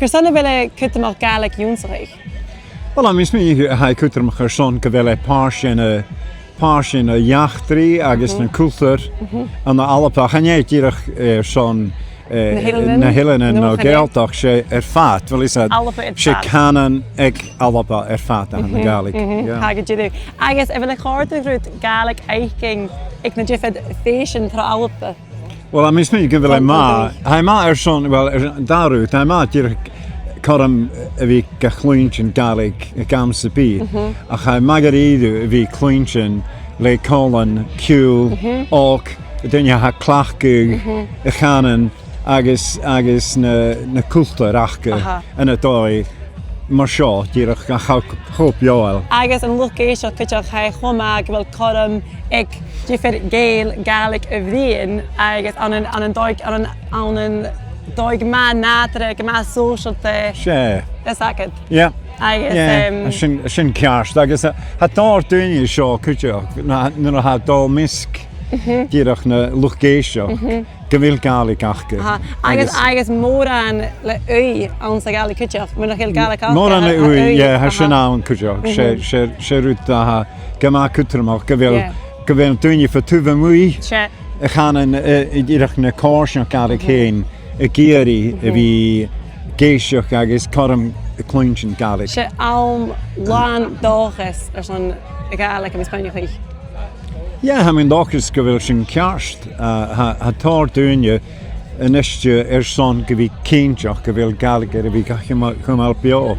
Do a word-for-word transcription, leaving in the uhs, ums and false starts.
Carson a bheil e cudromach Gàidhlig ionnsachadh? Well, tha mi a' smaoineachadh, tha e cudromach airson gu bheil e pàirt dhen, pàirt dhen eachdraidh agus na cultar ann an Alba. Chan e dìreach airson na h-Eileanan, na h-Eileanan no Gàidhealtachd, 's e air fad. Well, is e, Alba air fad. 'S e cànan aig Alba air fad a th' ann an Gàidhlig. Yeah. Tha gu dearbh. Agus a bheil e a' còrdadh riut Gàidhlig fhaicinn aig na diofar fèisean tro Alba? Well, tha mi a' smaoineachadh gu bheil e math. Tha e math airson, well, airson dà rud, tha e math dìreach cothrom a bhith ga chluinntinn Gàidhlig aig àm sam bith. Ach tha e math dha-rìribh a bhith a' cluinntinn le còmhlan ciùil, òg, daoine a tha a' cleachdadh a' chànain agus, agus na, na cultar aca ann an dòigh mar seo, dìreach cho, cho beò. Agus an luchd-èisteachd cuideachd, tha e cho math gu bheil cothrom aig diofar Ghàidheil Gàidhlig a bhruidhinn agus ann an, ann an dòigh, ann an, ann an dòigh math nàdarra, gu math sòisealta. 'S e. Is agad. Yeah. Agus, yeah, em, tha sin, tha sin ceart. Agus, eh, tha tòrr dhaoine seo cuideachd, na, nuair a tha dol am measg dìreach na luchd-èisteachd gu bheil Gàidhlig aca. Agus, agus mòran le ùidh anns a' Ghàidhlig cuideachd, mura h-eil Gàidhlig aca. Mòran le ùidh, yeah, tha sin ann cuideachd. 'S e, 's e, 's e rud a tha gu math cudromach gu bheil, gu bheil daoine bho thaobh a-muigh a' chànain, eh, dìreach na coimhearsnachd Ghàidhlig fhèin ag iarraidh a bhith ag èisteachd agus cothrom a chluinntinn Gàidhlig. 'S e àm làn dòchas airson a' Ghàidhlig, tha mi a' smaoineachadh. Yeah, tha mi an dòchas gu bheil sin ceart. Uh, tha, tha tòrr dhaoine a-niste airson gu bhith cinnteach gu bheil Gàidhlig air a bhith ga chumail, chumail beò.